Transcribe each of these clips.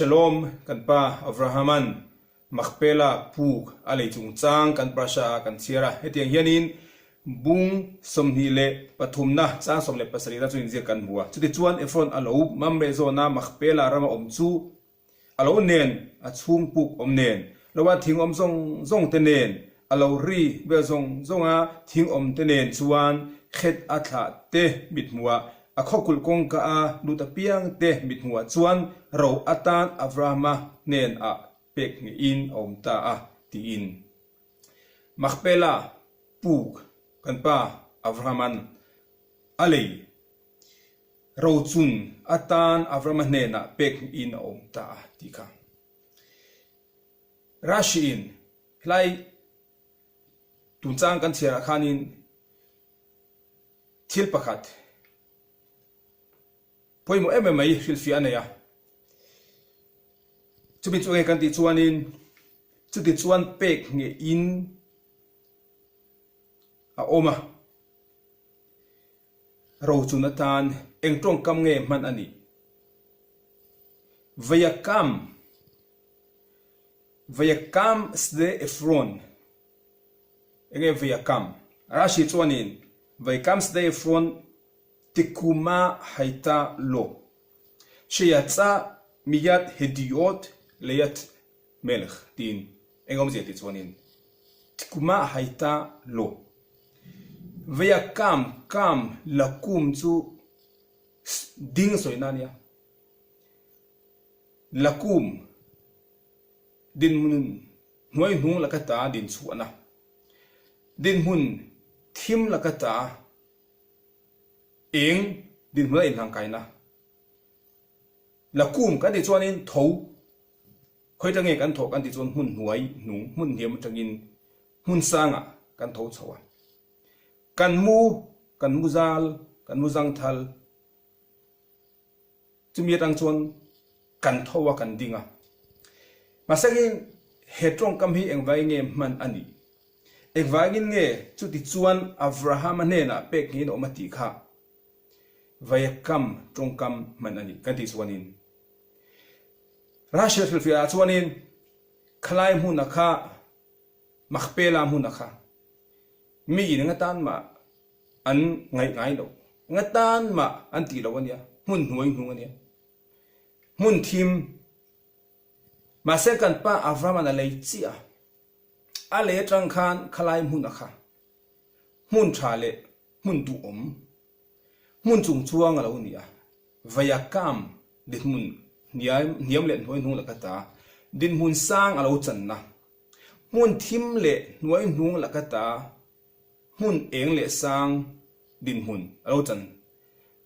Shalom, kan pa Avrahama'n Makhpela puk a lei chungchang kan parsha ah kan chhiar a. Hetiang hianin bung 23na chang 17 na chu inziak kan hmu a. Chutichuan Ephron a lo Mamre zawna Makhpela rama awm chu A lo nen, a chhung puk awm nen, lo a thing awm zawng zawng te nen, a lo ri vel zawng zawng a thing awm te nen chuan khet a thlah te mithmuhah, a khawkulh kawngka a lut apiang te mithmuhah chuan ro atan Avrahama hnen ah pek ngeiin a awm ta a, tiin. Makhpela puk kan pa Avrahama'n a lei. Rochun atan Avrama hnenah pek in a awm ta a tih kha. Rashi-in hlai tunchang kan chhiarah khanin thil pakhat pawimawh em em mai hrilhfiah a nei a. Chumi chu enge kan tih chuanin chuti chuan pek ngeiin a awm a. Rochun atan eng tawngkam nge hman a nih? Vayakam, Vayakam Sde Ephron Enge Vayakam? Rashi chuanin Vayakam Sde Ephron Tikuma Haita Lo Sheyatsa Miyad Hediot Leyat Melech tiin eng awmzia tih chuanin Tikuma Haita Lo Veia kam kam la kum chu ding sawina a nia. La kum dinhmun hnuai hnung laka ta din chhuahna, dinhmun thim laka ta eng dinhmun a inhlangkaina. La kum kan tih chuanin tho khawi atang nge kan thawh kan tih chuan hmun hnuai hnung hmun hniam atangin Hmun sangah kan tho chho a, kan mu, kan mu zal, kan mu zangthal, chumi atang chuan kan tho a, kan ding a. Mahsengin he tawngkam hi engvangin nge hman a nih? Engvangin nge chuti chuan Avrahama hnenah pek ngeiin a awm a tih kha Vayakam tawngkam hman a nih kan tih chuanin Russia hrilhfiahah chuanin khalai hmuna kha Makhpela hmun a kha mi in nga tan mah an ngaih ngai lo, nga tan mah an tih lo a nia, hmun hnuai hnung a nia, hmun thim. Mahse kan pa Avraman a lei chiah a, a lei atang khan khalai hmun a kha hmun tha leh hmun duhawm, hmun chung chuang a lo ni a, Vayakam dinhmun hniam leh hnuai hnung laka ta dinhmun sang a lo channa. Hmun thim leh hnuai hnung laka ta hmun eng leh sang dinhmun a lo chan.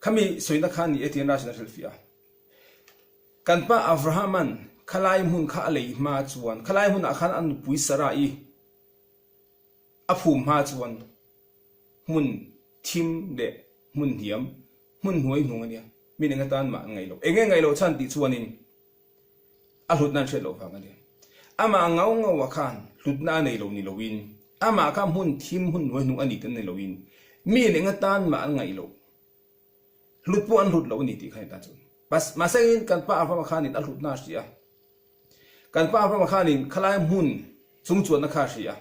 Khami sawina kha ni e tiin Rashi-in a hrilhfiah a. Kan pa Avraham-a'n khalai hmun kha a lei hma chuan, khalai hmunah khan a nupui Sarah-i a phum hma chuan hmun thim leh hmun hniam, hmun hnuai hnung a nia. Min eng atan mah an ngaih loh. Eng nge ngaih loh chhan tih chuanin A hlutna an hriat loh vang a ni. Amah ngau ngauah khan hlutna a nei lo ni loin, amah kha hmun thim hun hnuai hnung a ni te ni loin, mi leh ngatan mah an ngaih loh. Hlut pawh an hlut lo a ni tih kha ni ta chu. Mahse kan pa Abrahama khanin a hlutna a hria a. Kan pa Abrahama khanin khalai hmun chung chuanna kha a hria a.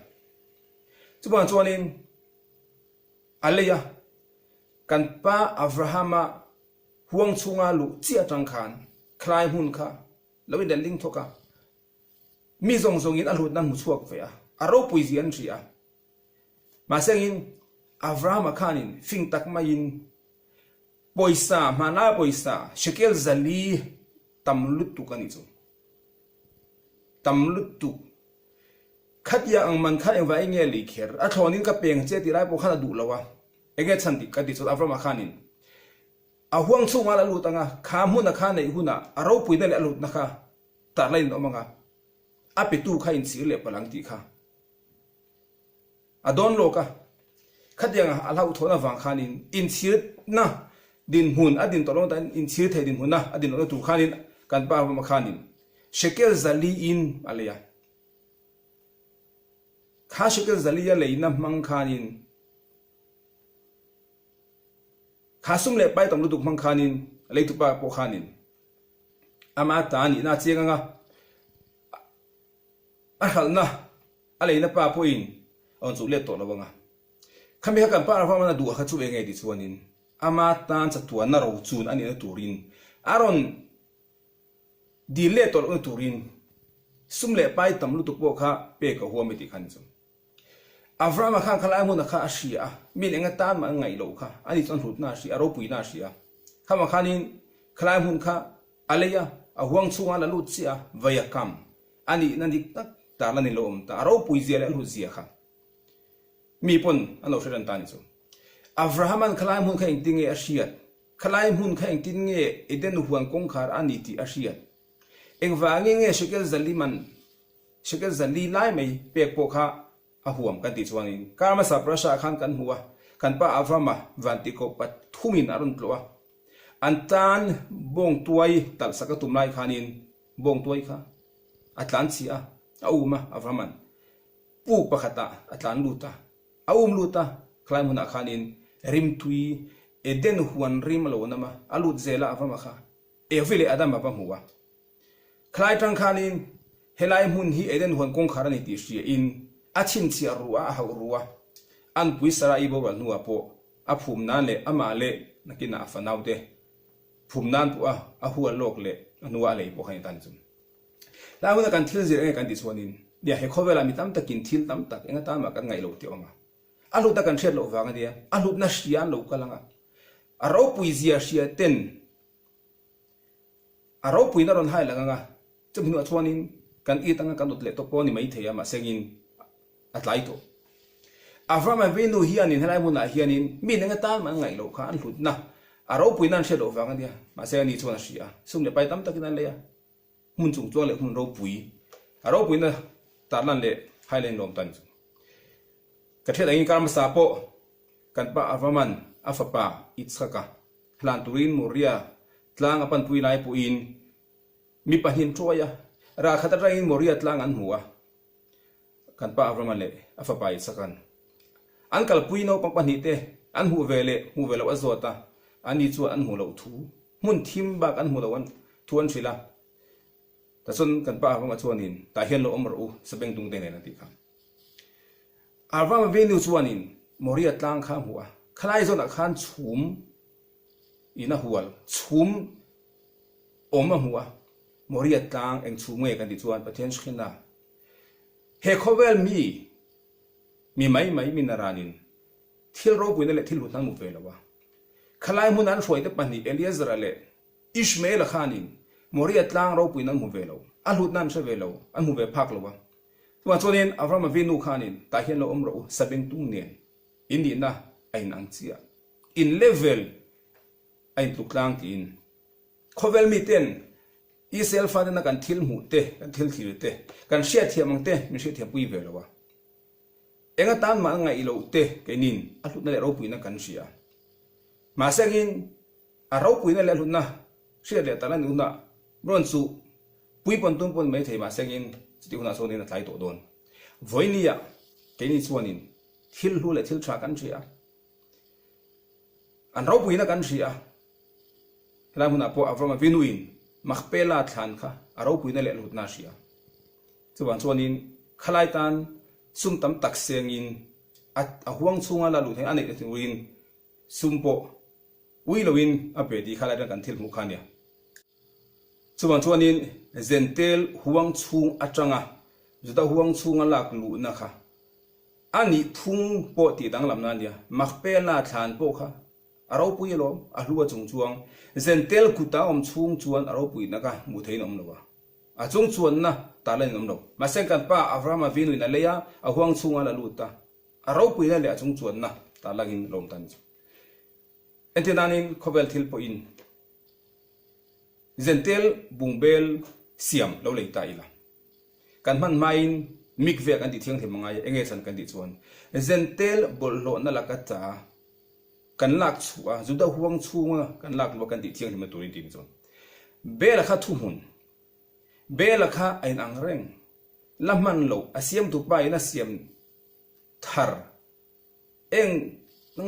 Chuvang chuanin a lei a, kan pa Abrahama Huang chhunga luh chiah atang khan khlai hmun kha lo in ling thawk a, mi zawng zawngin a hlutna hmu chhuak ve a, a ropui zia an hria a. Mahsengin Avrahama khanin fing tak maiin pawisa, hmanlai pawisa shekel 400 tam lutuk a nih chu. Tam lutuk. Khatia ang man khan engvah enge lei kher, a thlawnin ka peng che tih lai pawh khan a duh lo a. Enge chhan dik ka ti chuan Avrama khanin a huang chhungah la lut anga, kha hmuna kha neih hunah a ropuina leh a lutna kha tarlain an awm anga, a petu kha inchhir leh palh ang tih kha a dawn lawk a. Khatianga a hlauhthawn avang khanin inchhirna dinhmun a din tawh lo tan inchhir thei dinhmuna a din lohna tur khanin kan pa Avrama khanin shekel 400 in a lei a. Kha shekel 400 a leina hmang khanin Kha sum leh pai tam lutuk hmang khanin leitupa pawh khanin. Ama ta nihna a chiang anga a hralhna a leina pa pawhin a rawn chuh let tawh lo anga. Khami kha kan pa Abraham-a'n a duh kha chu eng nge tih chuanin ama tan chatuanna rochun a nihna turin a rawn dil leh tawh lohna turin sum leh pai tam lutuk pawh kha pek a huam e tih kha a ni chu. Abraham-a khan khalai hmunah kha a hria a, min eng atan mah a ngaih loh kha, ani chuan hlutna a hria a, ropuina a hria a. Khama khanin khalai hmun kha a lei a, a huang chhungah a la lut chiah a, vei a kam a nihna dik tak tarlan in lo awm ta, a ropui zia leh a hlut zia kha mi pawn an lo hre ran ta a ni chu. Abraham-a'n khalai hmun kha engtin nge a hriat? Khalai hmun kha engtin nge Eden huan kawngkhar a ni tih a hriat? Engvangin nge shekel zali man Shekel zali lai mai pek pawh kha a huam kan tih chuanin kar hmasa Prasha ah khan kan hmu a, kan pa Avrama vantikoh pathumin a rawn tlawh a, an tan bawngtuai talh sak a tum lai khanin bawngtuai kha a tlan chhia a, a um a, Avraman puk pakhatah a tlan lut a, a um lut a, khalai hmunah khanin rimtui Eden huan rim a lo nam a, a lut zel a Avrama kha Evi leh Adama va hmu a. Khalai tang khanin helai hmun hi Eden huan kawngkhar a ni tih hriain a chhinchhiah ru a, a hauh ru a. A nupui Sarai boral hnuah pawh a phum nan leh amah leh nakinah a fanaute phum nan pawh a a hual lawk leh a hnua a lei pawh kha ni ta ni chu. Tlai huna kan thil zir enge kan tih chuanin nia he khawvelah mi tam takin thil tam tak eng atan mah kan ngaih lo tih a awm a. A hlutna kan hriat loh vang a nia, a hlutna hria an lo kal ang a, a ropui zia hria ten A ropuina rawn hai lang anga, chumi hnuah chuanin kan it anga kan awt leh tawh pawh a ni maithei a, mahsengin a tlai tawh. Avram Avinu hianin helai hmunah hianin mi eng atan mah an ngaih loh kha an hlutna, a ropuina an hriat loh vang a nia, mahse ani chuan a hria a, sum leh pai tam takin an lei a, hmun chung chuang leh hmun ropui, a ropuina tarlan leh highland lawm tan chu. Ka hriat angin kar hmasa pawh kan pa Avraman a fapa Yitzhaka Hlan turin Moria tlang a panpui lai pawhin mi pahnin tuai a, ral khat atangin Moria tlang an hmu a, kan pa Abrahama leh a fapa Isaac-a'n an kalpui naupang pahnihte an hmuh ve leh hmuh ve loh a zawt a, ani chuan an hmuh loh thu, hmun thim bak an hmuh loh thu an hrilh a. Tichuan kan pa Abrahama chuanin, Tah hian lo awm rawh u, sabengtungte nen a tih kha. Abrahama venu chuanin Moria tlang kha a hmuh a, khalai zawnah khan chhum in a hual, chhum awm a hmu a, Moria tlang eng chhum nge kan tih chuan Pathian hrinna he khawvel mi, mi mai mai mi naranin thil ropuina leh thil hlut an hmu ve lo a. Khalai hmuna an hruaite pahnih Eleazara leh Ishmael-a khanin Moria tlang ropuina an hmu ve lo, a hlutna an hre ve lo, an hmu ve phak lo a. Chuvang chuanin Avraham-a vinu khanin tah hian lo awm rawh u, sabengtung nen in nihna a inang chiah, in level a intluk tlang tiin. Khawvel miten Israel fatena kan thil hmuh te, kan thil thlir te, kan hriatthiam ang te min hriatthiampui ve lo a. Eng atan mah ngaih loh te keinin a hlutna leh ropuina kan hria. Mahse angin A ropuina leh a hlutna hriat leh tal a ni hunah rawn chu pui pawn tum pawn mai thei mahse engin chutih hunah chuanin a tlai tawh dawn. Vawinia keini chuanin thil hlu leh thil tha kan hria a, an ropuina kan hria a, helai hmunah pawh Avrama Vinuin Machpela thlan kha a ropuina leh a hlutna a hria. Chuvang chuanin khalai tan sum tam tak sengin a huang chhunga la luh theih a neih na turin sum pawh Ui loin a pe tih kha lai atang kan thil hmuh kha a nia. Chuvang chuanin Zentel huang chhung atanga Juda huang chhunga lak luhna kha a nih phung pawh tih danglamna a nia. Makpela thlan pawh kha a ropui alawm, a hlu a chung chuang. Zentel kuta awm chhung chuan a ropuina kha hmuh theihin a awm lo a, a chung chuanna tarlan in awm lo. Mahse kan pa Avrahama vinuin a lei a, a huang chhunga la lut a, a ropuina leh a chung chuanna tarlangin lawm ta a ni chu. Entir nanin khawvel thil pawhin Zentel bungbel siam lo lei ta ila. Kan hman hmain mik vel kan tih thianghlim angai enge chhan kan tih chuan Zentel bawlhhlawhna laka ta kan lak chhuah a, Juda huang chhunga kan lak luah kan tih thianghlimna turin tih ni chuan Bela kha thuhmun, Bela kha a inang reng, la hman loh a siamtu pa in a siam thar Eng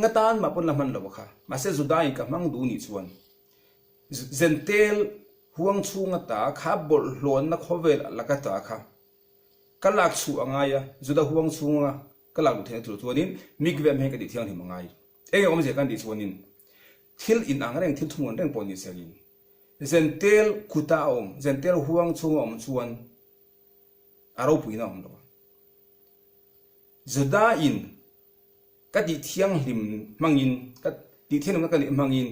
nga tan mah pawn la hman lo a kha. Mahse Juda in ka hmang duh nih chuan Zentel Huang chhung ata kha bawlhhlawnna khawvel laka ta kha ka lak chhuah a ngai a, Juda huang chhunga ka lak luh theihna tur chuanin mikveh hmang ka tih thianghlim a ngai. Eng awmzia kan tih chuanin thil inang reng, thil thungawn reng pawh ni sengin Zentel kuta a awm, Zentel huang chhunga awm chuan a ropuina a awm lo a. Juda in ka tih thianghlim hmangin, ka tih thianghlimna ka nih hmangin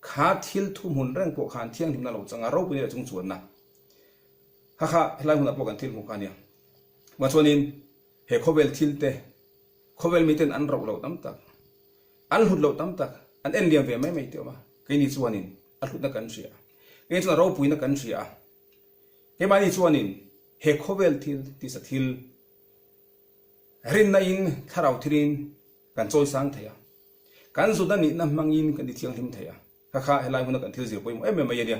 Kha thil thuhmun reng pawh khan thianghlimna lo changa ropui leh chung chuanna kha kha helai hunah pawh kan thil hmuh kha a nia. Chuvang chuanin he khawvel thil te, khawvel miten an roh loh tam tak, an hlut loh tam tak, an en liam ve mai mai tih a awm a, keini chuanin a hlutna kan hria a, keini chuan a ropuina kan hria a, keimahni chuanin he khawvel thil tisa thil rinna in thlarau thilin kan chawisang thei a. Kan zut a nihna hmangin kan ti thianghlim thei a, kha kha helai hmuna kan thil zir pawimawh em em mai a nia.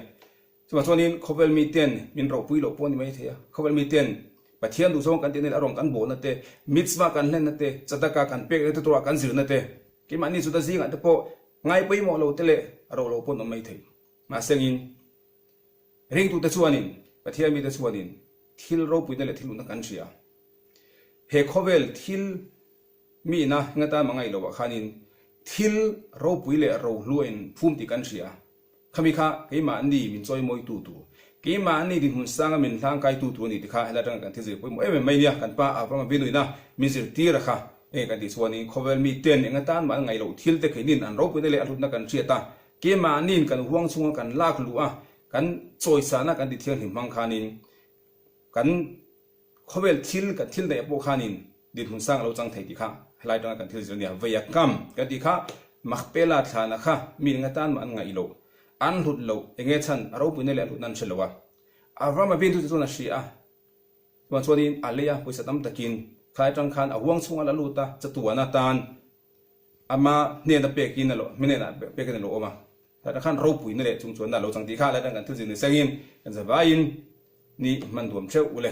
Chuvang chuanin khawvel miten min ropui loh pawh a ni mai thei a, khawvel miten Pathian duhzawng kan tihna leh a rawn kan bawhna te, mitzvah kan hlenna te, tzedakah kan pekna te turah kan zirna te, keimahni zut a zingah te pawh ngai pawimawh lo te leh a ro lo pawh an awm mai thei. Mahsengin ringtute chuanin, Pathian mite chuanin thil ropuina leh thil luhna kan hria. He khawvel thil Mi ina heng atan mangaih loh ah khanin thil ropui leh rohlu a in phum tih kan hria. Khami kha keimahni min chawimawitu tur, keimahni dinhmun sanga min hlangkaitu tur a ni ti kha helai atanga kan thil zir pawimawh em em mai nia. Kan pa Abraham a bianuina min zirtir a kha enge kan tih chuanin khawvel miten eng atan mah an ngaih loh thil te keinin an ropuina leh a hlutna kan hriat a, keimahniin kan huang chhunga kan lak luh a, kan chawisana kan ti thianghlim hmang khanin kan Khawvel thil kan thil neih pawh khanin dinhmun sang a lo chang thei tih kha helai atanga kan thil zir a nia. Veia kam kan tih kha Makhpela thlana kha mi eng atan mah an ngaih loh, an hlut loh, enge chhan a ropuina leh a hlutna an hre lo a. Avram a biantu te chuan a hria a, chuan chuanin a lei a pawisa tam takin khalai atang khan a huang chhungah la lut a, chatuan atan ama hnena pekin a lo hnenah pekin a lo awm a. Tah khan ropuina leh chung chuanna a lo chang tih kha helai atang kan thil zir ni sengin kan zavaiin ni hman duam theuh u le.